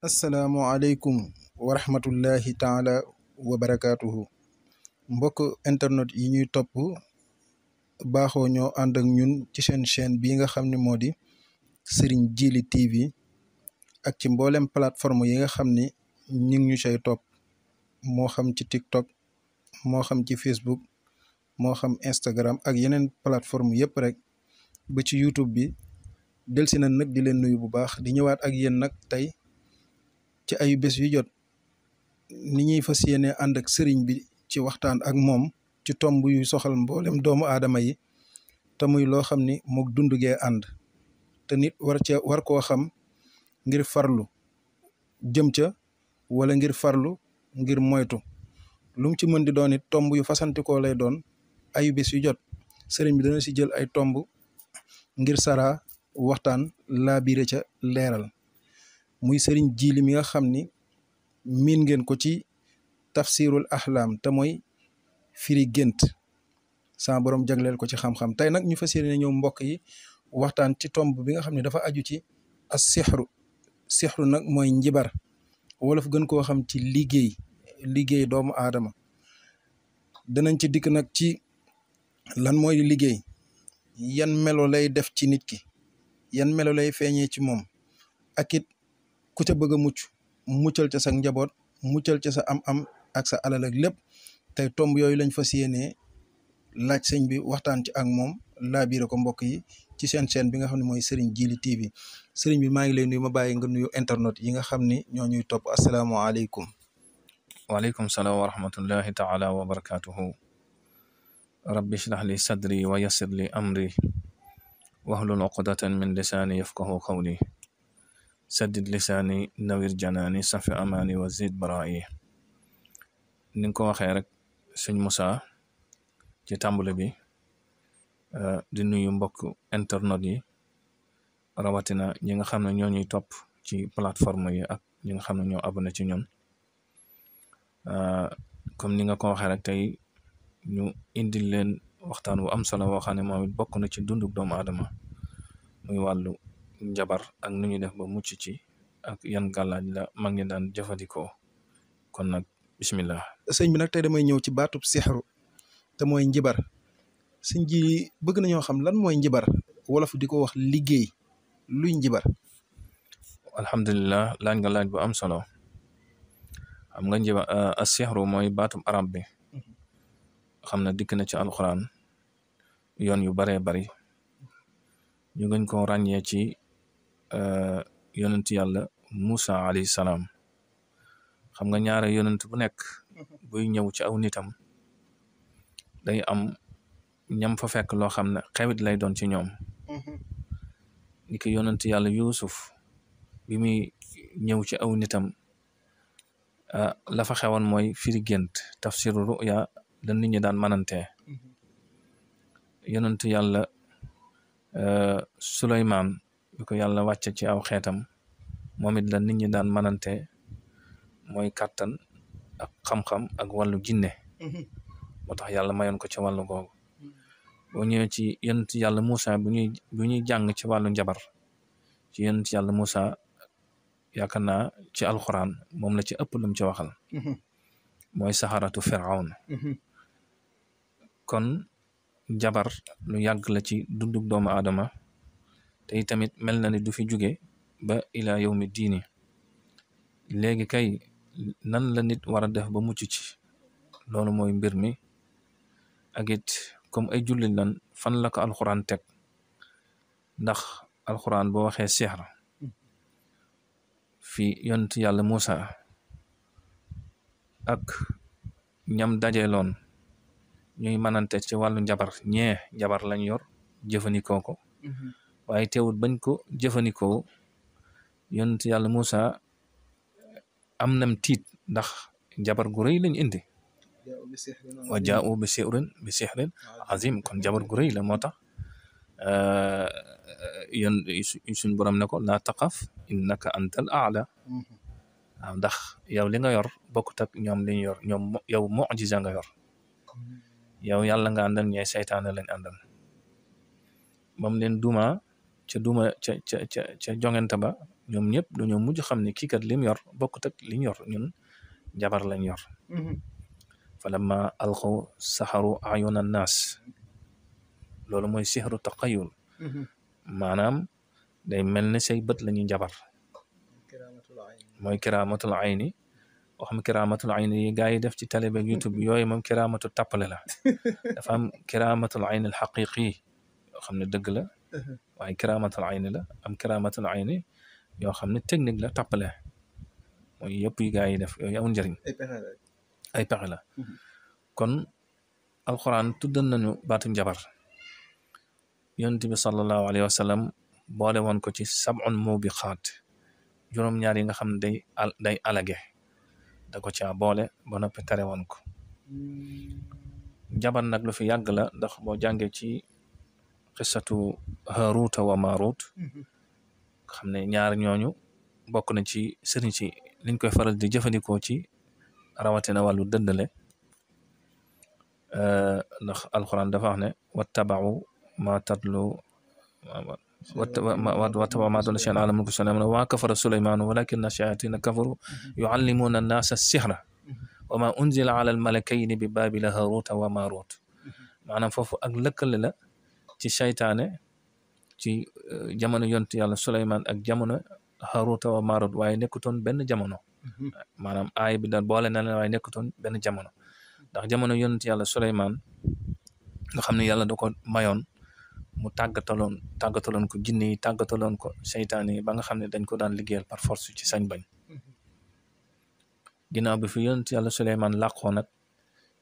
asalaamualeykum wa rahmatullahi taala wa barakaatuhu mbokk internet yi ñuy topp baaxoo ñoo ànd ak ñun ci seen chaîne bii nga xam ne moo di Serigne Djily TV ak ci mboolem plateforme yi nga xam ni ñu ngi ñu say topp moo xam ci TikTok moo xam ci Facebook moo xam Instagram ak yeneen plateforme yëpp rek ba ci YouTube bi delsi na nag di leen nuyu bu baax di ñëwaat ak yéen nag tey ci ay bés yu jot ni ñuy fas yéene ànd ak sëriñ bi ci waxtaan ak moom ci tomb yu soxal mboolem doomu aadama yi te muy loo xam ni mook dund gee ànd te nit war koo xam ngir farlu jëm ca wala ngir farlu ngir moytu lu mu ci mën di doon it tomb yu fasantikoo lay doon ay bés yu jot sëriñ bi dana si jël ay tomb ngir saraa waxtaan laabire ca leeral muy sëriñ Djily mi nga xam ni miin ngeen ko ci tafsirul ahlam te mooy firi gént sama borom jagleel ko ci xam-xam tey nag ñu fas yéene ñëw mbokk yi waxtaan ci tomb bi nga xam ne dafa aju ci as sixru nag mooy njibar wolof gën koo xam ci liggéey doomu aadama danañ ci dikk nag ci lan mooy liggéey yan melo lay def ci nit ki yan melo lay feeñee ci moom ak it ku ca bëgg a muccal ca sa njaboot muccal ca sa am-am ak sa alal ak lépp tey tomb yooyu lañ fas yéenee laaj sëñ bi waxtaan ci ak moom laabiire ko mbokk yi ci seen chaîne bi nga xam ne mooy Serigne Djily TV sëriñ bi maa ngi lay nuyu ma bàyyi nga nuyu internet yi nga xam ni ñoo ñuy topp asalaamaaleykum. waaleykum salaam wa rahmatullahi taala wa barakatuhu rabbi shrah li sadri wa yassir li amri wahlul uqdatan min lisaani yafqahu qawli saddid lisaani nawir janaani safi amaani wa zid baraayi ni nga ko waxee rek sëñ Moussa ci tàmbali bi di nuyu mbokk internet yi rawatina ñi nga xam ne ñoo ñuy topp ci plateforme yi ak ñi nga xam ne ñoo abonné ci ñun comme ni nga ko waxee rek tey ñu indil leen waxtaan wu am solo woo xam ne moom it bokk na ci dunduk doomu aadama muy wàllu njabar ak nu ñuy def ba mucc ci ak yan gàllaaj la mag ñi daan jëfandikoo kon nag bismillah. sëñ bi nag tey damay ñëw ci baatub sixru te mooy njibar sëñ ji bëgg nañoo xam lan mooy njibar wolof di ko wax liggéey luy njibar. alhamdulilah laaj nga laaj bu am solo xam nga njibar as sixru mooy baatub arab bi xam na dikk na ci alxuraan yoon yu baree bari ñu gën ko ràññee ci yonent yàlla Musa alayhi salaam xam nga ñaare yonent bu nekk buy ñëw ci aw nitam day am ñam fa fekk loo xam ne xewit lay doon ci ñoom ni ki yonent yàlla Yuusuf bi muy ñëw ci aw nitam la fa xewoon mooy firi gént tafsiru ruya la nit ñi daan manantee yonent yàlla Suleymaan bi ko yàlla wàcce ci aw xeetam moom it la nit ñi daan manante mooy kàttan ak xam-xam ak wàllu jinne moo tax yàlla mayoon ko ci wàllu googu boo ñëwee ci yonent yàlla Moussa bu ñuy jàng ci wàllu njabar ci yonent yàlla Moussa yaakaar naa ci alxuraan moom la ci ëpp lum ci waxal mooy saxaratu Firawn kon njabar lu yàgg la ci dunduk doomu aadama te tamit mel na ni du fi jóge ba ila yawmi diini léegi kay nan la nit war a def ba mucc ci loolu mooy mbir mi ak it comme ay jullit lan fan la ko alxuraan teg ndax alxuraan boo waxee sixr fi yonent yàlla Moussa ak ñam dajeeloon ñuy manante ci wàllu njabar lañ yor jëfandikoo ko waaye teewul bañ ko jëfandikoo yonent yàlla Moussa am nam tiit ndax njabar gu rëy lañ indi wa jaa'u bi sixrin azim kon njabar gu rëy la moo tax yon suñ borom ne ko laa taqaf innaka antal aala waaw ndax yow li nga yor bokkut ak ñoom li ñu yor ñoom yow mu'jiza nga yor yow yàlla nga àndal ñee seytaane lañ àndal bam leen duma ca jongante ba ñoom ñëpp dañoo mujj xam ne kii kat lim yor bokkut ak liñ yor ñun jabar lañ yor fa lamma alqaw saxaru ayuna naas loolu mooy sixru taqayul maanaam day mel ni say bët la ñuy jabar mooy kiraamatul ayni boo xam kiraamatul ayni yi gaa yi def ci télé beeg YouTube yooyu moom kiraamatu tàppale la dafa am kiraamatul ayni al xaqiqi yoo xam ne dëgg la waaye kiraamatul ayni la am kiraamatul ayni yoo xam ne technique la tàppale mooy yëpp yi gaa yi def yooyu amul njëriñ ay pexe la kon alquran tuddan nañu baatu njabar yonent bi sallallahu alayhi wa sallam boole woon ko ci sab'un mubiqaat juróom-ñaar yi nga xam ne day alage da ko caa boole ba noppi tere woon ko njabar nag lu fi yàgg la ndax boo jàngee ci xissatu Haaruuta wa Maaruut xam ne ñaar ñooñu bokk na ci sëriñ si liñ koy faral di jëfandikoo ci rawatina wàllu dëndale ndax alquran dafa wax ne wattaba'u ma tatlu wattaba'u ma tatlu shay'an ala mulki Suleymaan wa ma kafara Suleymaan walakinna shayaatiina kafaru yu'allimuuna an-naasa as-sihra wa ma unzila ala al-malakayni bi baabila Haaruuta wa Maaruut maanaam foofu ak lëkkale la ci saytaane ci jamono yontu yàlla Suleymaan ak jamono Haaruuta wa Maaruut waaye nekkutoon benn jamono maanaam aay bi daal boole na leen waaye nekkutoon benn jamono ndax jamono yonent yàlla Suleymaan nga xam ne yàlla da ko mayoon mu tàggataloon ko jinne yi tàggataloon ko seytaan yi ba nga xam ne dañ ko daan liggéeyal par force ci sañ bañ ginnaaw bi fi yonent yàlla Suleymaan làqoo nag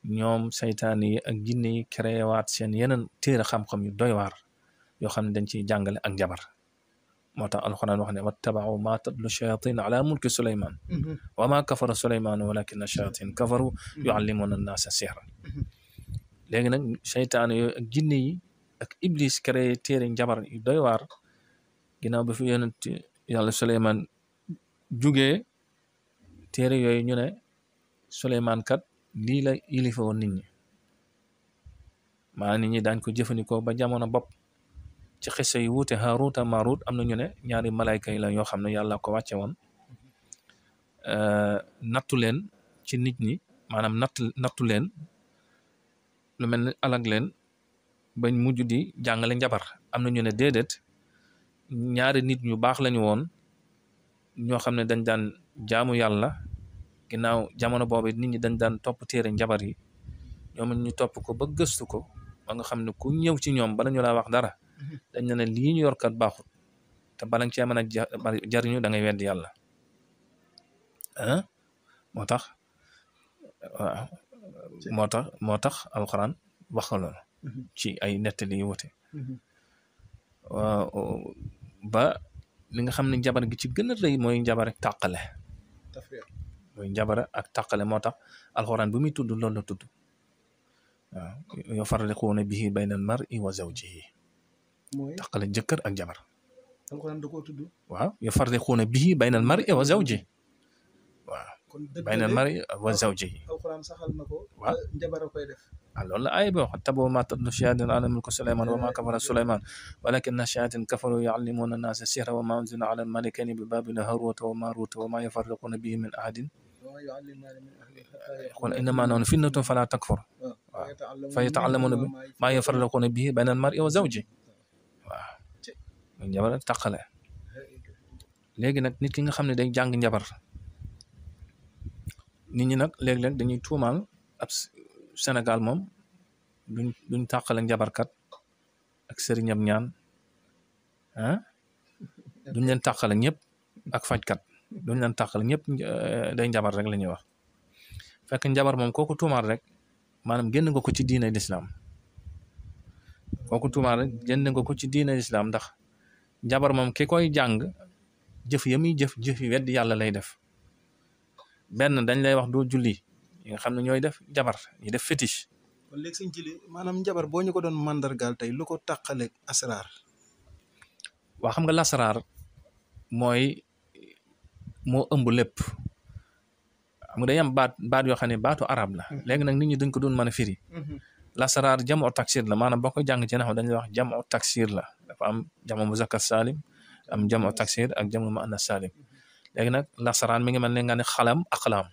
ñoom seytaan yi ak jinne yi créé waat seen yeneen téere xam-xam yu doy waar yoo xam ne dañ ciy jàngale ak njabar moo tax alxuraan wax ne wattaba'u ma tatlu shayatin ala mulki Suleymaan wa ma kafara Suleymaan walakinna shayatin kafaru yu'allimuna an-naasa sihra léegi nag seytaan yooyu ak jinne yi ak iblis créé téere njabar yu doy waar ginnaaw bi fi yonent yàlla Suleymaan jugee téere yooyu ñu ne Suleymaan kat lii la yilifa woon nit ñi maa nit ñi daañ ko jëfandikoo ba jamono bopp ci xissa yu wuute Haaruuta Maaruut am na ñu ne ñaari malayka yi la yoo xam ne yàlla ko wàcce woon nattu leen ci nit ñi maanaam nattu leen lu mel ni alag leen bañ mujj di jàngale njabar am na ñu ne déedéet ñaari nit ñu baax lañu woon ñoo xam ne dañ daan jaamu yàlla ginnaaw jamono boobu nit ñi dañ daan topp téere njabar yi ñoom ñu topp ko ba gëstu ko ba nga xam ne ku ñëw ci ñoom bala ñu laa wax dara dañ ne lii ñu yor kat baaxut te bala nga cee mën a jariñu da ngay weddi yàlla moo tax waaw moo tax alxuraan wax ko loolu ci ay nettali yu wute ba li nga xam ne njabar gi ci gën a rëy mooy njabar ak tàqale mooy njabar ak tàqale moo tax alxuraan bu muy tudd loolu la tudd waaw yufarriquuna bihi bayna al-mar'i wa zawjihi tàqale jëkkër ak jabar alxuraan da koo tudd waaw yufarriquuna bihi bayna al-mar'i wa zawjihi waaw bayna al-mar'i wa zawjihi alxuraan saxal na ko waaw njabar a koy def loolu la aaya bi wax wattaba'u maa tatlu shayaatiin alaa mulki Suleymaan wa maa kafara Suleymaan walaakinna shayaatiin kafaruu yu'allimuuna an-naasa as-sihra wa maa unzila alaa al-malikayni bi baabila Haaruuta wa Maaruuta wa maa yufarriquuna bihi min ahadin qul innamaa nahnu fitnatun falaa takfur fa yata'allamuuna maa yufarriquuna bihi bayna al-mar'i wa zawjihi waaw muy njabar ak tàqale léegi nag nit ki nga xam ne day jàng njabar nit ñi nag léeg-léeg dañuy tuumaal ab Sénégal moom duñ tàqale njabarkat ak sëriñam ñaan duñ leen tàqale ñëpp ak fajkat duñ leen tàqale ñëpp day njabar rek la ñuy wax fekk njabar moom kooku tuumaal rek maanaam génn nga ko ci diine lislaam kooku tuumaal rek génn nga ko ci diine lislaam ndax njabar moom ki koy jàng jëf ya muy jëf yi weddi yàlla lay def benn dañ lay wax doo julli yi nga xam ne ñooy def jabar ñi def fétiche. kon léegi sëñ Jili maanaam njabar boo ñu ko doon mandargaal tey lu ko tàqale asraar waa xam nga lasaraar mooy moo ëmb lépp xam nga day am baat yoo xam ne baatu arab la léegi nag nit ñi duñ ko doon mën a firi lasaraar jamu taksir la maanaam boo koy jàng ci naxu dañuy wax jamu taksir la dafa am jamu muzakkar salim am jamu taksir ak jamu muannas salim léegi nag lasaraan mi ngi mel ne nga ne xalam aqlaam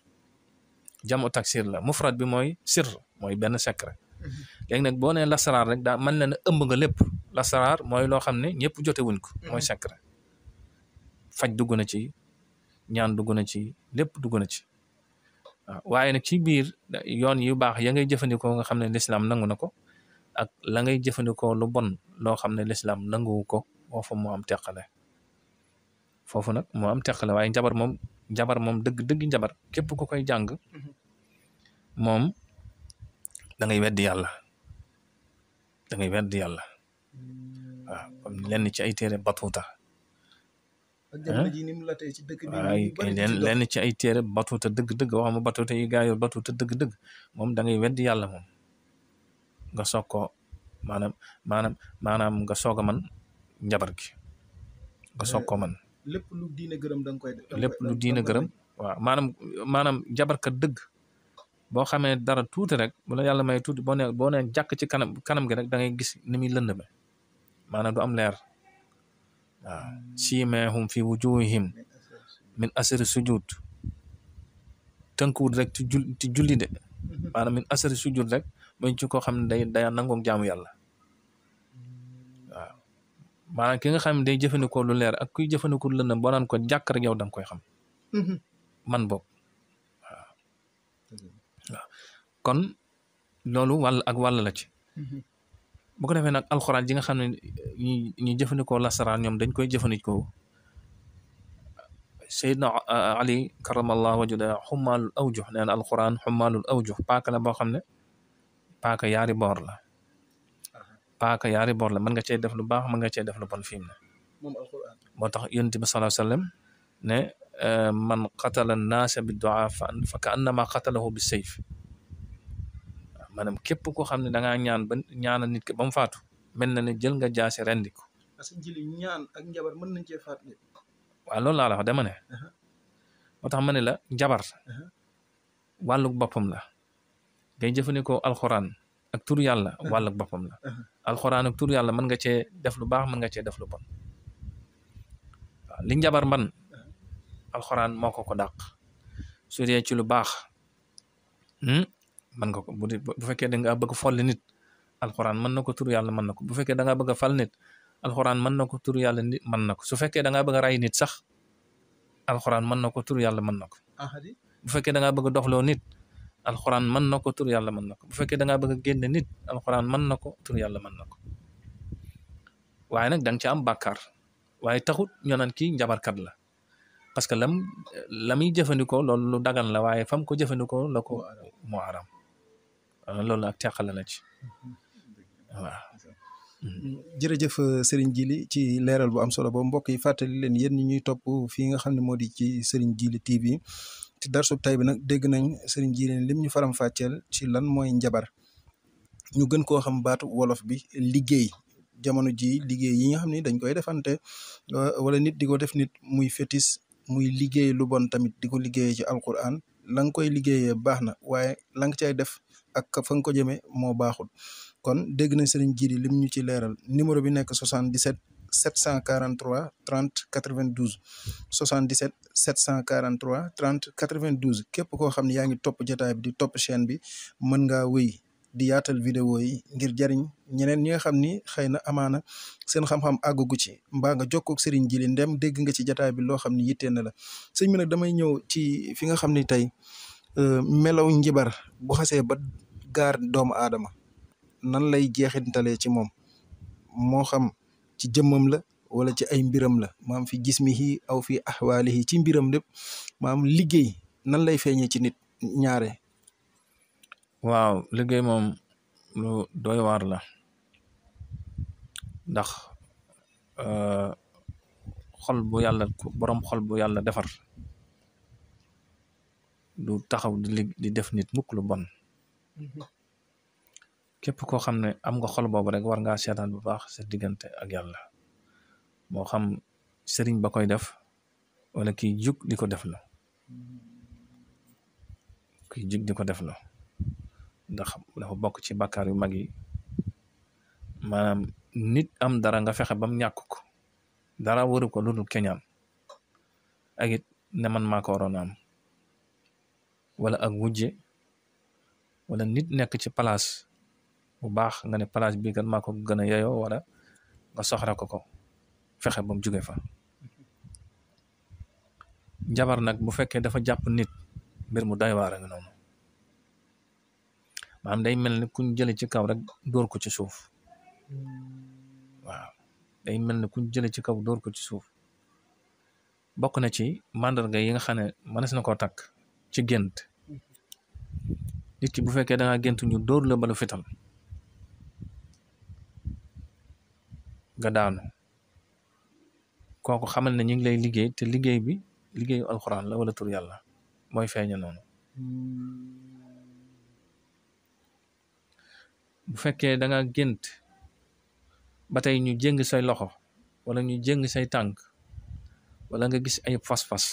jamu taksir la mufrad bi mooy sir mooy benn secret léegi nag boo nee lasaraar rek daa mën na ne ëmb nga lépp lasaraar mooy loo xam ne ñëpp jote wuñ ko mooy secret faj dugg na ci ñaan dugg na ci lépp dugg na ci waaw waaye nag ci biir yoon yu baax ya ngay jëfandikoo nga xam ne lislaam nangu na ko ak la ngay jëfandikoo lu bon loo xam ne lislaam nanguwu ko foofu moo am teqale foofu nag moo am teqale waaye njabar moom dëgg njabar képp ku koy jàng moom da ngay weddi yàlla waaw comme lenn ci ay téere batuuta lenn ci ay téere batuuta dëgg-dëgg waxama batuuta yi gaa yor batuuta dëgg-dëgg moom da ngay weddi yàlla moom nga soog ko maanaam nga soog a man njabar gi nga soog ko man lépp lu diine gërëm da nga koy def lépp lu diine gërëm waaw maanaam jabarkat dëgg boo xamee dara tuuti rek bu la yàlla may tuuti boo nee jàkk ci kanam gi rek da ngay gis ni muy lëndame maanaam du am leer waaw siimeehum fi wujuhihim min asari sujud tënkuwut rek ci julli de maanaam min asari sujud rek mooy ci koo xam ne day nangoog jaamu yàlla waaw maanaam ki nga xam ne day jëfandikoo lu leer ak kuy jëfandikoo lu lëndëm boo naan ko jàkk rek yow da nga koy xam man boog waaw kon loolu wàll la ci bu ko defee nag alxuraan ji nga xam ne ñi jëfandikoo lasaraan ñoom dañ koy jëfandikoo Seydina Ali karamallahu wajhahu xummaalul awjuh nee na alxuraan xummaalul awjuh paaka la boo xam ne paaka yaari boor la mën nga cee def lu baax mën nga cee def lu bon fi mu ne moom alxuraan moo tax yonent bi sallallahu alayhi wa sallam ne man qatala naasa bi du'a fa ka annama qatalahu bi sayf maanaam képp koo xam ne da ngaa ñaanal nit ki ba mu faatu mel na ne jël nga jaasi rendi ko. parce que jëli ñaan ak njabar mën nañ cee faat nit. waaw loolu laa la wax dama ne. moo tax ma ne la njabar. wàllug boppam la. ngay jëfandikoo alxuraan ak tur yàlla wàllug boppam la. alxuraan ak tur yàlla mën nga cee def lu baax mën nga cee def lu bon. waaw li njabar man alxuraan moo ko dàq su dee ci lu baax. mën nga ko bu fekkee da nga bëgg folli nit alxuraan mën na ko tur yàlla mën na ko bu fekkee da ngaa bëgg a fal nit alxuraan mën na ko tur yàlla nit mën na ko su fekkee da ngaa bëgg a ray nit sax alxuraan mën na ko tur yàlla mën na ko bu fekkee da ngaa bëgg a doxloo nit alxuraan mën na ko tur yàlla mën na ko bu fekkee da ngaa bëgg a génne nit alxuraan mën na ko tur yàlla mën na ko waaye nag da nga ci am bàkkaar waaye taxut ñu naan kii njabarkat la parce que la muy jëfandikoo loolu lu dagan la waaye fam ko jëfandikoo la ko moo aram loolu ak teqale la ci waaw. jërëjëf Serigne Djily ci leeral bu am solo boobu mbokk yi fàttali leen yéen ñi ñuy topp fii nga xam ne moo di ci Serigne Djily TV ci darsub tay bi nag dégg nañ Serigne Djily lim ñu faram fàcceel ci lan mooy njabar ñu gën koo xam baatu wolof bi liggéey jamono ji liggéey yi nga xam ne dañ koy defante wala nit di ko def nit muy fétis muy liggéey lu bon tamit di ko liggéeyee ci alquran la nga koy liggéeyee baax na waaye la nga cay def ak fa nga ko jëmee moo baaxul kon dégg nañ Serigne Djily lim ñu ci leeral numéro bi nekk 77 743 30 92 77 743 30 92 képp koo xam ne yaa ngi topp jotaay bi di topp chaîne bi mën ngaa wéy di yaatal vidéo yi ngir jariñ ñeneen ñi nga xam ni xëy na amaana seen xam-xam àggugu ci mbaa nga jokkoo ak Serigne Djily ndem dégg nga ci jotaay bi loo xam ni yittee na la sëñ bi nag damay ñëw ci fi nga xam ni tey melaw njibar bu xasee ba gaar doomu aadama nan lay jeexintalee ci moom moo xam ci jëmmam la wala ci ay mbiram la maam fi jismihi aw fi ahwaalihi ci mbiram lépp maam liggéey nan lay feeñee ci nit ñaare. waaw liggéey moom lu doy waar la ndax xol bu yàlla borom xol bu yàlla defar du taxaw di def nit mukk lu bon képp koo xam ne am nga xol boobu rek war ngaa seetaan bu baax sa diggante ak yàlla moo xam sëriñ ba koy def wala kiy jug di ko def la kiy jug di ko def la ndax dafa bokk ci bàkkaar yu mag yi maanaam nit am dara nga fexe bam ñàkk ko dara waru ko lu dul keñaan ak it ne man maa ko waroon am wala ak wujje wala nit nekk ci place bu baax nga ne place bii kat maa ko gën a yeyoo wala nga soxla ko fexe ba mu jóge fa. jabar nag bu fekkee dafa jàpp nit mbir mu doy waar a ngi noonu maanaam day mel ni kuñ jële ci kaw rek dóor ko ci suuf waaw day mel ni kuñ jële ci kaw dóor ko ci suuf bokk na ci màndarga yi nga xam ne mënees na koo takk ci gént nit ki bu fekkee da nga gént ñu dóor la balu fital nga daanu kooku xamal ne ñu ngi lay liggéey te liggéey bi liggéeyu alxuraan la wala tur yàlla mooy feeña noonu bu fekkee da nga gént ba tey ñu jéng say loxo wala ñu jéng say tànk wala nga gis ay fas-fas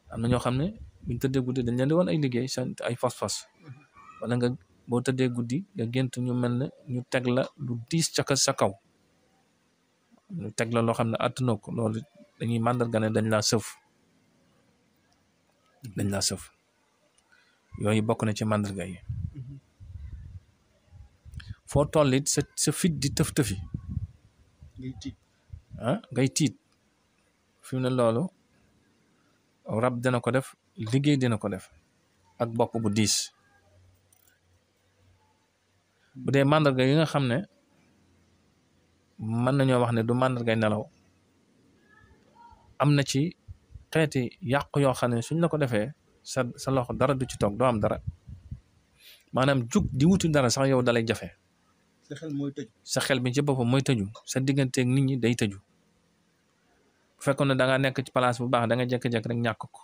am na ñoo xam ne buñ tëddee guddi dañ leen di woon ay liggéey seen ay fas-fas wala nga boo tëddee guddi nga gént ñu mel ne ñu teg la lu diis ca sa kaw ñu teg la loo xam ne attanoo ko loolu dañuy màndarga ne dañ laa sëf yooyu bokk na ci màndarga yi foo toll it sa fit di tëf-tëfi ngay tiit fi mu ne loolu rab dina ko def liggéey dina ko def ak bopp bu diis bu dee màndarga yi nga xam ne mën nañoo wax ne du màndargay nelaw am na ci xeeti yàqu yoo xam ne suñ la ko defee sa loxo dara du ci toog doo am dara maanaam jug di wuti dara sax yow dalay jafe sa xel bi ci boppam mooy tëju sa digganteeg nit ñi day tëju bu fekkoon ne da nga nekk ci place bu baax da nga jékki-jékki rek ñàkk ko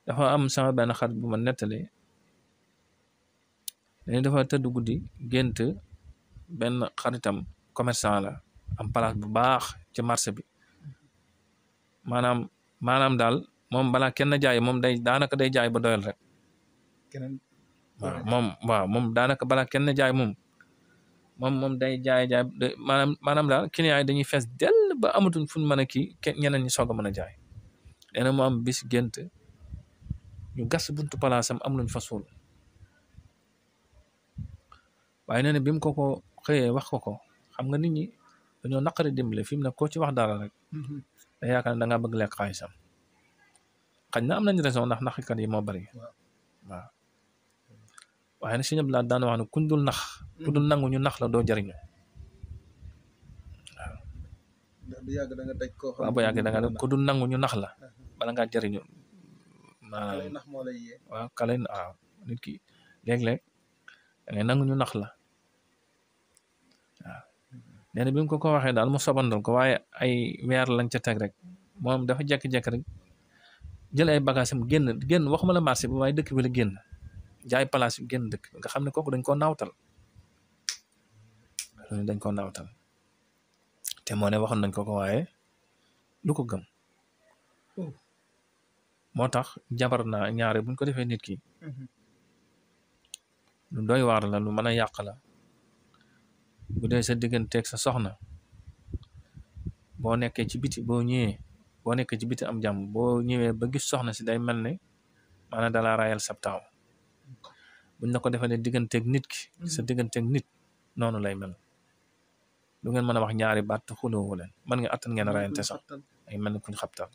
dafa am sama benn xarit bu ma nettali dañu dafa tëdd guddi gént benn xaritam commerçant la am place bu baax ci marché bi maanaam daal moom balaa kenn jaay moom daanaka day jaay ba doyal rek waaw moom daanaka balaa kenn jaay moom day jaay maanaam daal client yi dañuy fees dell ba amatuñ fu ñu mën a kii ñeneen ñi soog a mën a jaay nee na mu am bis gént ñu gas buntu palaasam am luñ fa suul waaye nee na bi mu ko xëyee wax ko xam nga nit ñi dañoo naqari dimbale fi mu ne koo ci wax dara rek da yaakaar ne da ngaa bëgg lekk xaalisam xañ na am nañ raison ndax naxikat yi moo bari waaw waaye nag si ñëpp laa daan wax ne kuñ dul nax ku dul nangu ñu nax la doo jariñu waaw bu yàgg da nga ku dul nangu ñu nax la bala ngaa jariñu maanaam waaw kale waaw nit ki léeg-léeg da ngay nangu ñu nax la waaw nee na bi mu ko waxee daal mu sobandal ko waaye ay weer lañ ca teg rek moom dafa jekki-jekki rek jël ay bagages am génn waxuma la marché bi waaye dëkk bi la génn jaay place bi génn dëkk nga xam ne kooku dañ koo naawtal te moo ne waxoon nañ ko waaye lu ko gëm moo tax jabar naa ñaare buñ ko defee nit ki lu doy waar la lu mën a yàq la bu dee sa digganteeg sa soxna boo nekkee ci biti am jàmm boo ñëwee ba gis soxna si day mel ne maanaam dalaa rayal sab taaw buñ la ko defalee digganteeg nit ki sa digganteeg nit noonu lay mel lu ngeen mën a wax ñaari baat te xulóowu leen mën nga attan ngeen rayante sax ay mel ne kuñ xabtal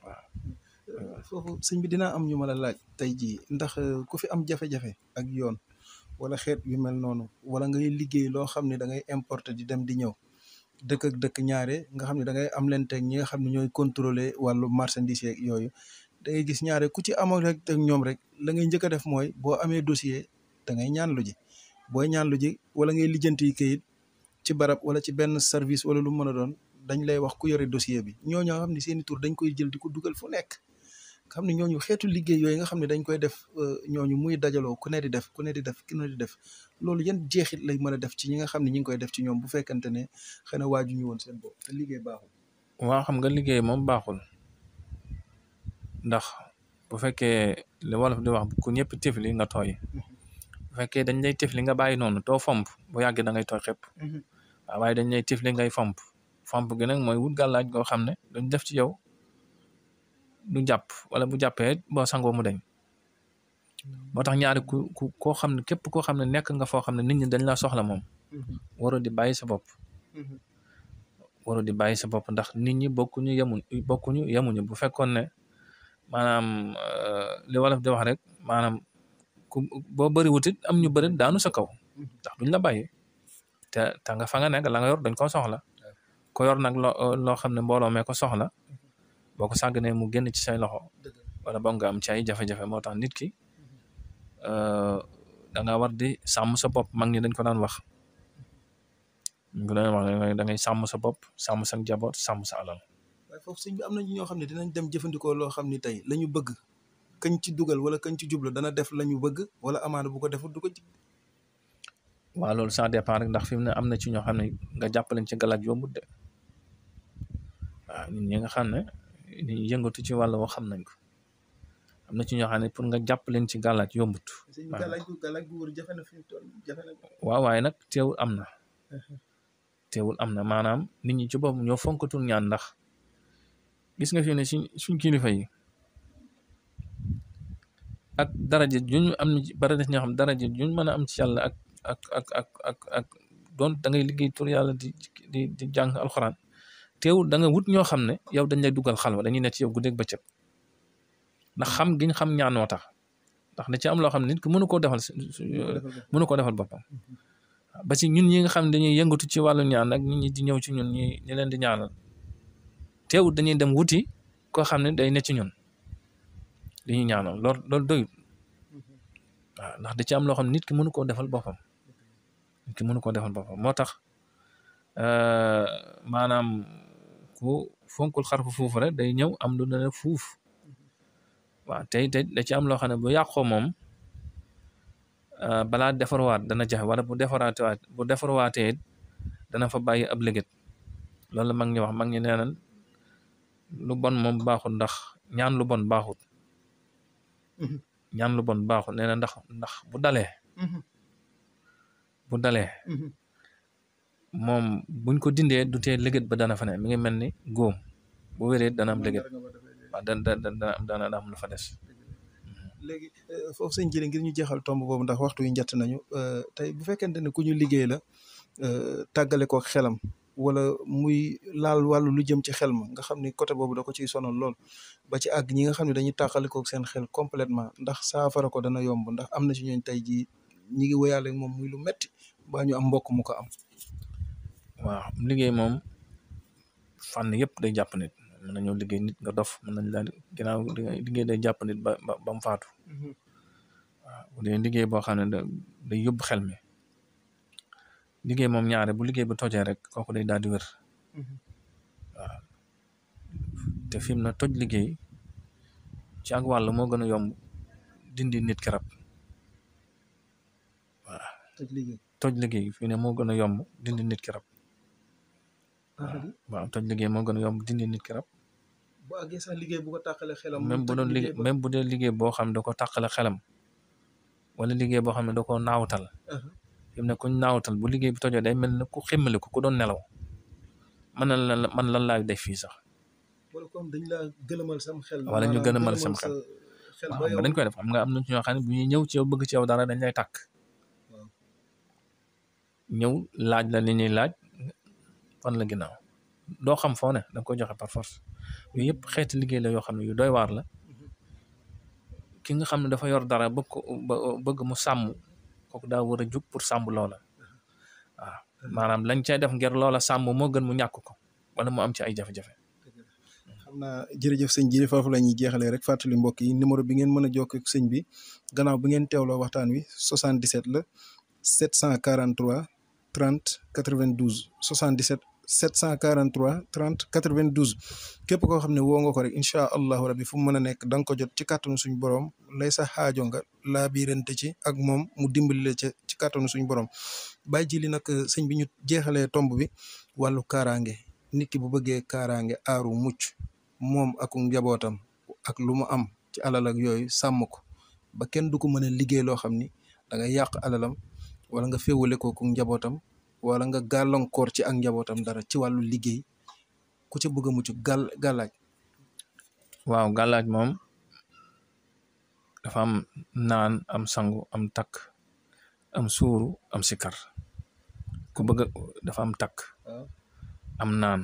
waaw foofu sëñ bi dinaa am ñu ma la laaj tey jii ndax ku fi am jafe-jafe ak yoon wala xeet yu mel noonu wala ngay liggéey loo xam ne da ngay importer di dem di ñëw dëkk ak dëkk ñaare nga xam ne da ngay am leen teg ñi nga xam ne ñooy contrôler wàllu marchandise yeeg yooyu da ngay gis ñaare ku ci amoon rek ak ñoom rek la ngay njëkk a def mooy boo amee dossier da ngay ñaan lu ji booy ñaan lu ji wala ngay lijjanti kayit ci barab wala ci benn service wala lu mën a doon dañ lay wax ku yore dossier bi ñooñu xam ne seeni tur dañ koy jël di ko dugal fu nekk xam ne ñooñu xeetu liggéey yooyu nga xam ne dañ koy def ñooñu muy dajaloo ku ne di def loolu yan jeexit lay mën a def ci ñi nga xam ne ñi ngi koy def ci ñoom bu fekkante ne xëy na waaju ñu woon seen bopp te liggéey baaxul. waaw xam nga liggéey moom baaxul ndax bu fekkee li wolof di wax ku ñëpp tifli nga tooy bu fekkee dañ lay tifli nga bàyyi noonu too fomp bu yàggee da ngay tooy xepp waaye dañ lay tifli ngay fomp gi nag mooy wut gàllaaj goo xam ne duñ def ci yow du jàpp wala bu jàppee boo sangoo mu deñ moo tax ñaari koo xam ne képp koo xam ne nekk nga foo xam ne nit ñi dañ la soxla moom waroo di bàyyi sa bopp ndax nit ñi bokkuñu yemuñu bu fekkoon ne maanaam li wolof di wax rek maanaam boo bëri wutit am ñu bëri daanu sa kaw ndax duñ la bàyyi te nga fa nga nekk la nga yor dañ ko soxla ko yor nag loo xam ne mbooloo mee ko soxla boo ko sàgganee mu génn ci say loxo wala boog nga am ci ay jafe-jafe moo tax nit ki da nga war di sàmm sa bopp mag ñi dañ ko daan wax da ngay sàmm sa bopp sàmm sa njaboot sàmm sa alal. waaye foofu sëñ bi am na ñoo xam ne dinañ dem jëfandikoo loo xam ni tey la ñu bëgg kañ ci dugal wala kañ ci jublu dana def la ñu bëgg wala amaana bu ko defut du ko ci. waaw loolu ça dépend rek ndax fi mu ne am na ci ñoo xam ne nga jàppaleñ ci galaaj yombut de waaw ñun ñi nga xam ne ñu yëngatu ci wàll woo xam nañ ko am na ci ñoo xam ne pour nga jàppaleen ci galaaj yombut. galaaj gu wër jafe na fi mu toll jafe na. waaw waaye nag teewul am na maanaam nit ñi ci bopp ñoo fonkatul ñaan ndax gis nga fi ne suñ kilifa yi ak daraja juñ am bari na ñoo xam daraja juñ mën a am ci yàlla ak doon da ngay liggéey tur yàlla di jàng alxuraan teewul da nga wut ñoo xam ne yow dañ lay dugal xalwa dañuy nekk ci yow guddeeg bëccëg ndax xam giñ xam ñaanoo tax ndax da ci am loo xam ne nit ki mënu koo defal boppam ba ci ñun ñi nga xam ne dañuy yëngatu ci wàllu ñaan ak nit ñi di ñëw ci ñun ñi leen di ñaanal teewul dañuy dem wuti koo xam ne day ne ci ñun li ñuy ñaanal loolu doyut waaw ndax da ci am loo xam ne nit ki mënu koo defal boppam moo tax maanaam ku fonkul xarfu fuuf rek day ñëw am lu ne fuuf waaw tey da ci am loo xam ne bu yàqoo moom balaa defarwaat dana jafe wala bu defarwaatee dana fa bàyyi ab léget loolu la mag ñi wax mag ñi nee nañ lu bon moom baaxul ndax ñaan lu bon baaxul nee na ndax bu dalee moom buñ ko dindee du tee léget ba dana fa ne mi ngi mel ni góom bu wéree dana am léget waaw dana am lu fa des. léegi foofu sëñ Jili ngir ñu jeexal tomb boobu ndax waxtu yu njëtt nañu tey bu fekkente ne ku ñu liggéey la tàggale ko xelam wala muy laal wàllu lu jëm ci xel ma nga xam ni côté boobu da ko ciy sonal lool ba ci àgg ñi nga xam ne dañuy tàqale kook seen xel complètement ndax saafara ko dana yomb ndax am na ci ñooñ tey jii ñi ngi wéyaale moom muy lu metti baa ñu am mbokk mu ko am. waaw liggéey moom fànn yëpp day jàpp nit mën nañoo liggéey nit nga dof mën nañ la ginnaaw liggéey day jàpp nit ba mu faatu waaw bu dee liggéey boo xam ne day yóbbu xel mi liggéey moom ñaare bu liggéey bu tojee rek kooku day daal di wér waaw te fi mu ne toj liggéey ci ak wàll moo gën a yomb dindi nit ki rab waaw toj liggéey fi ne moo gën a yomb dindi nit ki rab waaw toj liggéey moo gën a yomb dindi nit ki rab bu àggee sax liggéey bu ko tàqale xelam même bu dee liggéey boo xam ne da ko tàqale xelam wala liggéey boo xam ne da ko naawtal fi mu ne kuñ naawtal bu liggéey bi tojoo day mel ne ku ximmali ko ku doon nelaw man lan laay def fii sax wala comme dañ la gëlëmal sam xel wala ñu gëlëmal sam xel waaw dañ koy def xam nga am na ci ñoo xam ne bu ñuy ñëw ci yow bëgg ci yow dara dañ lay tàkk ñëw laaj la li ñuy laaj fan la ginnaaw doo xam foo ne da nga koy joxe par force yooyu yëpp xeeti liggéey la yoo xam ne yu doy waar la ki nga xam ne dafa yor dara bëgg mu sàmm kooku daa war a jug pour sàmm loola waaw maanaam lañ cay def ngir loola sàmm moo gën mu ñàkk ko wala mu am ci ay jafe-jafe. xam naa jërëjëf sëñ ji foofu la ñuy jeexalee rek fàttali mbokk yi numéro bi ngeen mën a jokkoo ak sëñ bi gannaaw bi ngeen teewloo waxtaan wi 77 la 743 30 92 77 743 30 92 képp koo xam ne woo nga ko rek incha allahu rabbi fu mu mën a nekk da nga ko jot ci kàttanu suñu borom lay sa xaajo nga laa biirante ci ak moom mu dimbali la ci kàttanu suñu borom bàyyi ji li nag sëñ bi ñu jeexalee tomb bi wàllu kaaraange nit ki bu bëggee kaaraange aaru mucc moom ak njabootam ak lu mu am ci alal ak yooyu sàmm ko ba kenn du ko mën a liggéey loo xam ni da nga yàq alalam wala nga féewale ko ku njabootam wala nga gàllankoor ci ak njabootam dara ci wàllu liggéey ku ca bëgg a mucc gàllaaj. waaw gàllaaj moom dafa am naan am sangu am takk am suuru am sikar ku bëgg dafa am takk am naan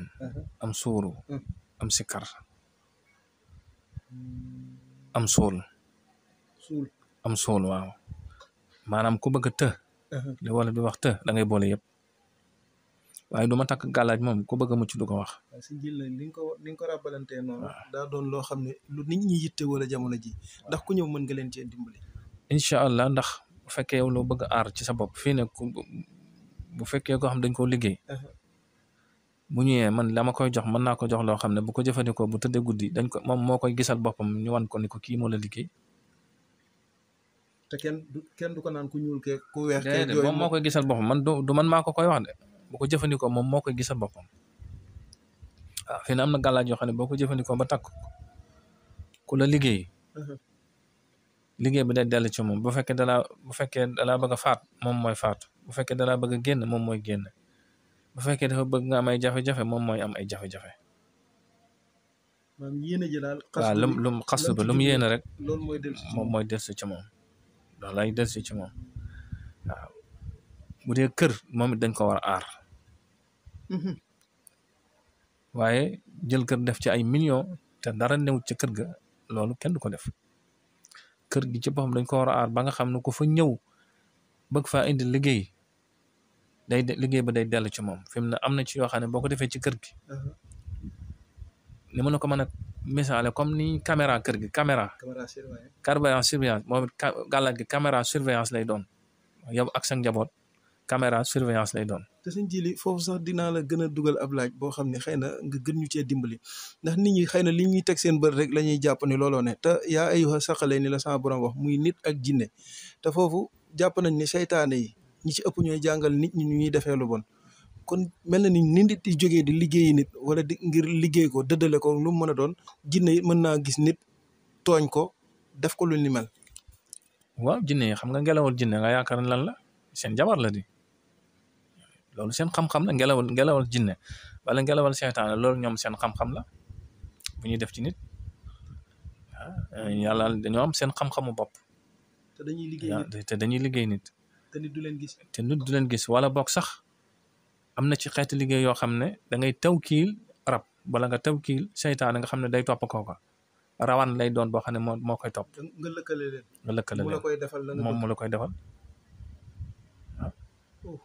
am suuru am sikar am suul am suul waaw maanaam ku bëgg të li wala di wax të da ngay boole yëpp waaye du ma takk gàllaaj moom ku bëgg a mucc du ko wax. si jil la li nga ko ràbbalantee noonu daa doon loo xam ne lu nit ñi yitte wala jamono ji ndax ku ñëw mën nga leen cee dimbali. incha allah ndax bu fekkee yow loo bëgg a aar ci sa bopp fii ne bu fekkee koo xam dañ koo liggéey bu ñëwee man la ma koy jox mën naa ko jox loo xam ne bu ko jëfandikoo bu tëddee guddi dañ ko moom moo koy gisal boppam ñu wan ko ni ko kii moo la liggéey. te kenn du ko naan ku ñuul kee ku weex kee déedéet moom moo koy gisal boppam man du man maa ko koy wax de bu ko jëfandikoo moom moo koy gisal boppam waaw fii ne am na gàllaaj yoo xam ne boo ko jëfandikoo ba takk ku la liggéey liggéey bi day dellu ci moom bu fekkee dalaa bëgg a faat moom mooy faatu bu fekkee dalaa bëgg a génn moom mooy génn bu fekkee dafa bëgg nga am ay jafe-jafe moom mooy am ay jafe-jafe. maanaam yéene ji daal. waaw lu mu xas ba lu mu yéene rek. loolu mooy dellu ci moom loolu lay dellu ci moom waaw bu dee kër moom it dañ ko war a aar waaye jël kër def ci ay millions te dara new ca kër ga loolu kenn du ko def kër gi ci boppam dañ ko war a aar ba nga xam ne ku fa ñëw bëgg faa indi liggéey liggéey ba day dellu ci moom fi mu ne am na ci yoo xam ne boo ko defee ci kër gi ni mën na ko mën a misaale comme ni caméra kër gi caméra surveillance moom it gàllaaj gi caméra surveillance lay doon yow ak sa njaboot caméra surveillance lay doon. te suñ jili foofu sax dinaa la gën a dugal ab laaj boo xam ne xëy na nga gën ñu cee dimbali ndax nit ñi xëy na li ñuy teg seen bët rek la ñuy jàpp ni looloo ne te yaa ayyuha saqalee ni la sama borom wax muy nit ak jinne te foofu jàpp nañ ni seytaane yi ñi ci ëpp ñooy jàngal nit ñi ñuy defee lu bon kon mel na ni nit di jógee di liggéeyi nit wala di ngir liggéey ko dëddale ko lu mu mën a doon jinne yi mën naa gis nit tooñ ko def ko lu ni mel. waaw jinne yi xam nga ngelawal jinne nga yaakaar lan la seen jabar la di loolu seen xam-xam la ngelawal jinne wala ngelawal seytaane loolu ñoom seen xam-xam la bu ñuy def ci nit yàlla dañoo am seen xam-xamu bopp. te dañuy liggéey nit. te nit du leen gis. te nit du leen gis wala boog sax am na ci xeeti liggéey yoo xam ne da ngay tawkiil rab wala nga tawkiil seytaane nga xam ne day topp kooka rawaan lay doon boo xam ne moo koy topp. nga lëkkale leen. mu la koy defal moom mu la koy defal waaw.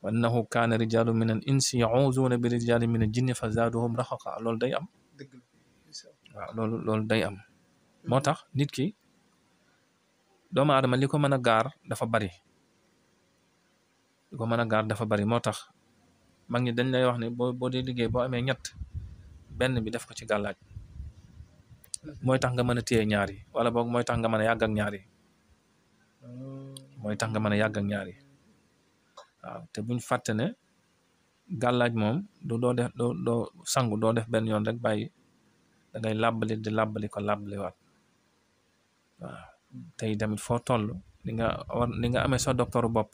wa annahu kaana rijaalu min al insi yahuuzuuna bi rijaali min al jinni fa zaaduhum rahaqa loolu day am. waaw loolu day am. moo tax nit ki doomu aadama li ko mën a gaar dafa bari. Moo tax mag ñi dañ lay wax ne boo dee liggéey boo amee ñett benn bi def ko ci gàllaaj mooy tax nga mën a téye ñaar yi wala boog mooy tax nga mën a yàgg ak ñaar yi waaw te buñ fàtte ne gàllaaj moom doo sangu doo def benn yoon rek bàyyi da ngay làbbali ko làbbaliwaat waaw tey tamit foo toll ni nga amee sa docteur bopp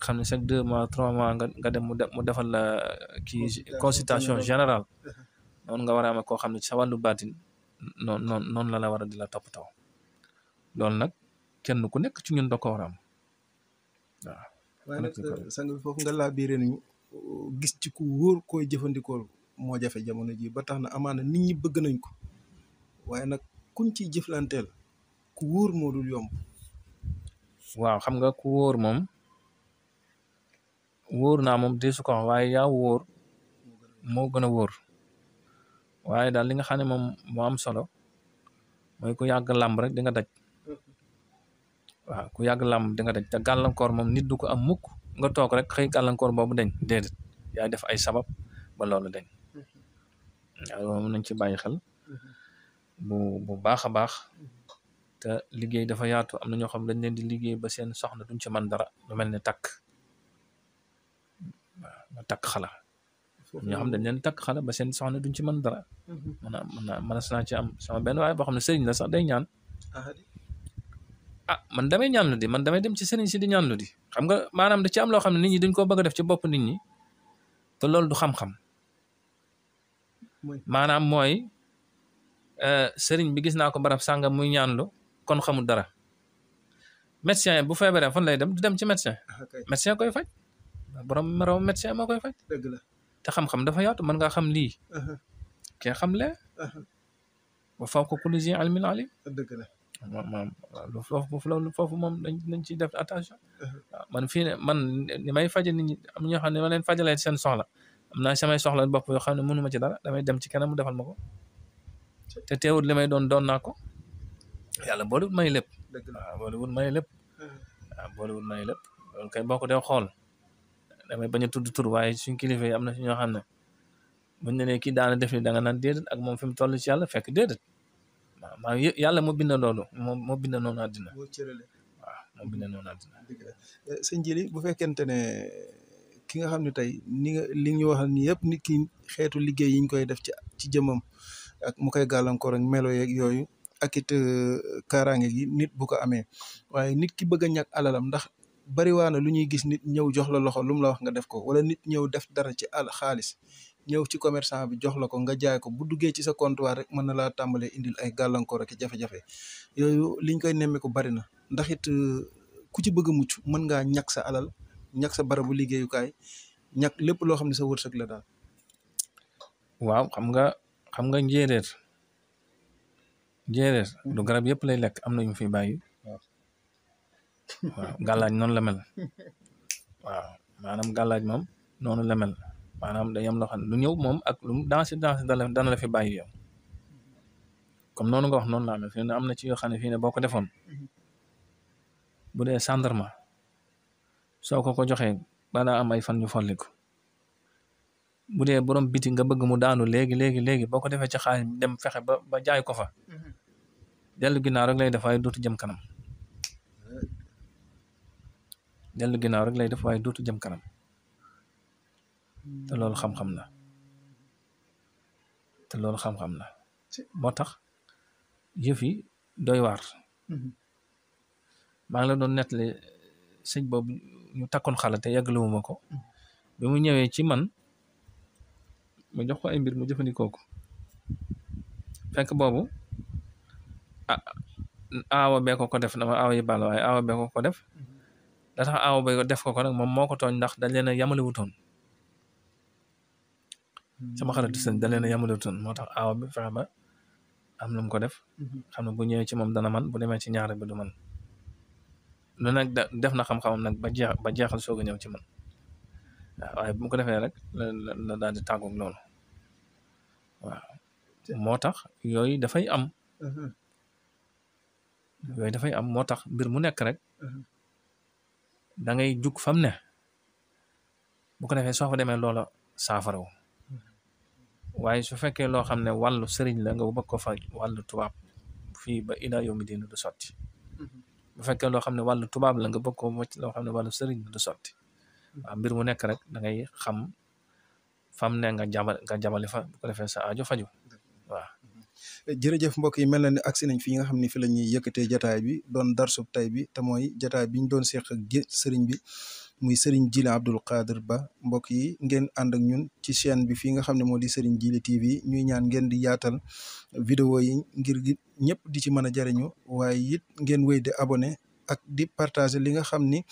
xam ne chaque 2 mois 3 mois nga dem mu defal la kii consultation générale noonu nga war a amee koo xam ne ci sa wàllu baatin noonu la war a di la toppatoo loolu nag kenn ku nekk ci ñun da ko war a am waaw. waaye nag sang bi foofu nga laa biiree nañu gis ci ku wóor koy jëfandikoo moo jafe jamono ji ba tax na amaana nit ñi bëgg nañ ko waaye nag kuñ ciy jëflanteel ku wóor moo dul yomb. waaw xam nga ku wóor moom wóor naa moom deesu ko wax waaye yaa wóor moo gën a wóor waaye daal li nga xam ne moom moo am solo mooy ku yàgg làmb rek di nga daj waaw ku yàgg làmb di nga daj te gàllankoor moom nit du ko am mukk nga toog rek xëy gàllankoor boobu dañ déedéet yaay def ay sabab ba loolu dañ waaw mën nañ ci bàyyi xel bu baax a baax te liggéey dafa yaatu am na ñoo xam dañ leen di liggéey ba seen soxna duñ ci man dara lu mel ne takk waaw takk xala ñoo xam dañ leen takk xala ba seen soxna duñ ci mën dara mën naa ci am sama benn waaye boo xam ne sëriñ la sax day ñaan man damay ñaanlu di man damay dem ci sëriñ si di ñaanlu di xam nga maanaam da ci am loo xam ne nit ñi dañ koo bëgg a def ci bopp nit ñi te loolu du xam-xam maanaam mooy sëriñ bi gis naa ko barab sàngam muy ñaanlu kon xamul dara médecin bu feebaree fan lay dem du dem ci médecin médecin koy faj borom maraw médecin moo koy faj dëgg la te xam-xam dafa yaatu mën ngaa xam lii kee xam lee ba fawqa kulli zi ilmin alim dëgg la maam foofu moom dañ ciy def attention man fii ne man ni may faje nit ñi am ñoo xam ne ma leen fajalee seen soxla am naa samay soxla bopp yoo xam ne mënuma ci dara damay dem ci keneen mu defal ma ko te teewut li may doon naa ko yàlla boolewut may lépp waaw boolewut may lépp waaw boolewut may lépp loolu kay boo ko dee xool damay bañ a tudd tur waaye suñ kilifa yi am na si ñoo xam ne buñ ne nee kii daana def ni da nga naan déedéet ak moom fi mu toll ci yàlla fekk déedéet waaw maa yàlla moo bind loolu moo bind noonu àddina boo cërale waaw moo bind noonu àddina dëgg la sëñ Jili bu fekkente ne ki nga xam ne tey li ñu waxal ni yëpp nit ki xeetu liggéey yi ñu koy def ci jëmmam ak mu koy gàllankoor ak melo yeeg yooyu ak it kaaraange gi nit bu ko amee waaye nit ki bëgg a ñàkk alalam ndax bariwaana lu ñuy gis nit ñëw jox la loxo lu mu la wax nga def ko wala nit ñëw def dara ci xaalis ñëw ci commerçant bi jox la ko nga jaay ko bu duggee ci sa comptoir rek mën na laa tàmbalee indil ay gàllankoor ak jafe-jafe yooyu liñ koy nemmeeku bari na ndax it ku ci bëgg a mucc mën ngaa ñàkk sa alal ñàkk sa barabu liggéeyukaay ñàkk lépp loo xam ne sa wërsëg la daal. waaw xam nga njéeréer du garab yëpp lay lekk am na ñu fi bàyyi waaw gàllaaj noonu la mel waaw maanaam gàllaaj moom noonu la mel maanaam day am loo xam ne lu ñëw moom ak lu dansi dana la fi bàyyi yow comme noonu nga wax noonu la amee fii ne am na ci yoo xam ne fii ne boo ko defoon bu dee gendarme soo ko joxee balaa am ay fan ñu folliku bu dee borom biti nga bëgg mu daanu léegi boo ko defee ci xaalis dem fexe ba jaay ko fa dellu ginnaaw rek lay def waaye dootu jëm kanam te loolu xam-xam la moo tax yëf yi doy waar maa ngi la doon nettali sëñ boobu ñu takkoon xala te yàggalewuma ko bi mu ñëwee ci man mu jox ko ay mbir mu jëfandikoo ko fekk boobu aawa bee ko def dama aawa yi bàll waaye aawa bee ko def da tax aawa bee ko def ko nag moom moo ko tooñ ndax dañ leen a yamalewutoon sama xarit sëñ dañ leen a yamalewutoon moo tax aawa bi fexe ba am lu mu ko def xam ne bu ñëwee ci moom dana man bu demee ci ñaar bi du man lu nag def na xam-xamam nag ba jeexal soog a ñëw ci man waaw waaye bu mu ko defee rek la daal di tàggoog loolu waaw moo tax yooyu dafay am moo tax mbir mu nekk rek da ngay jug fam ne bu ko defee soo fa demee loola saafaraw waaye su fekkee loo xam ne wàllu sëriñ la nga bëgg ko fa wàllu tubaab fii ba ila yow mi dina du sotti bu fekkee loo xam ne wàllu tubaab la nga bëgg ko wacc loo xam ne wàllu sëriñ la du sotti waaw mbir mu nekk rek da ngay xam fam ne nga jabali fa bu ko defee sa aajo faju waaw jërëjëf mbokk yi mel na ne agsi nañ fi nga xam ne fi la ñuy yëkkatee jataay bi doon darsub tay bi te mooy jataay bi ñu doon seq ak sëriñ bi muy sëriñ Jili Abdul Qadir Ba mbokk yi ngeen ànd ak ñun ci chaîne bi fii nga xam ne moo di sëriñ Jili TV ñuy ñaan ngeen di yaatal vidéo yi ngir ñëpp di ci mën a jariñu waaye it ngeen wéy di abonné ak di partager li nga xam ni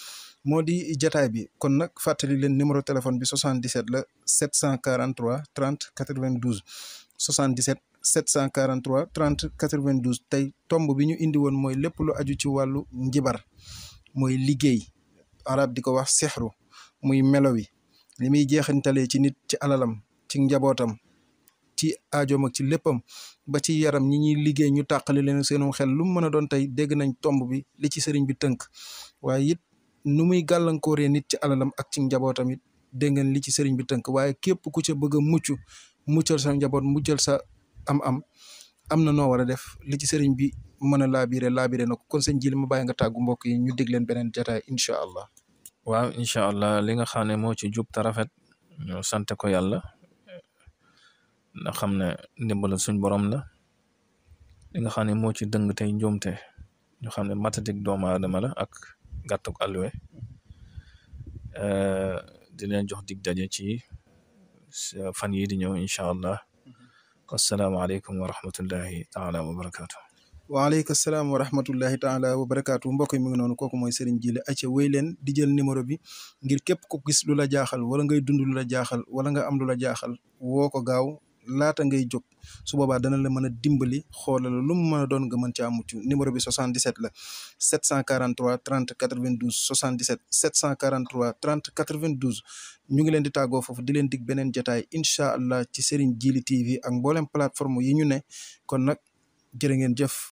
moo di jataay bi kon nag fàttali leen numéro téléphone bi 77 la 743 30 92 77 743 30 92 tey tomb bi ñu indi woon mooy lépp lu aju ci wàllu njibar mooy liggéey arab di ko wax sexru muy melo wi li muy jeexantalee ci nit ci alalam ci njabootam ci aajoom ak ci léppam ba ci yaram ñi ñuy liggéey ñu tàqali leen seenum xel lu mu mën a doon tey dégg nañ tomb bi li ci sëriñ bi tënk waaye it nu muy gàllankooree nit ci alalam ak ci njabootam it dégg ngeen li ci sëriñ bi tënk waaye képp ku ca bëgg a muccal sa njaboot muccal sa am na noo war a def li ci sëriñ bi mën a laabiré na ko kon sëñ Jili ma bàyyi nga tàggu mbokk yi ñu dégg leen beneen jataay incha allah. waaw incha allah li nga xam ne moo ci jub te rafet ñu sant ko yàlla nga xam ne ndimbalal suñ borom la li nga xam ne moo ci dëng tey njuumte ñu xam ne matatik doomu aadama la ak gàttuk àlluwe di leen jox dig daje ci fan yi di ñëw incha allah wasalaamaaleykum wa rahmatullahi taala wa barakaatu. waaleykum salaam wa rahmatullahi taala wa barakaatu mbokk mi ngi noonu kooku mooy Serigne Djily acca wéy leen di jël numéro bi ngir képp ko gis lu la jaaxal wala ngay dund lu la jaaxal wala nga am lu la jaaxal woo ko gaaw laata ngay jóg su boobaa dana la mën a dimbali xoolal lu mu mën a doon nga mën caa mucc numéro bi 77 la 743 30 92 77 743 30 92 ñu ngi leen di tàggoo foofu di leen dig beneen jotaay incha allah ci Serigne Djily TV ak mboolem plateforme yi ñu ne kon nag jërë ngeen jëf.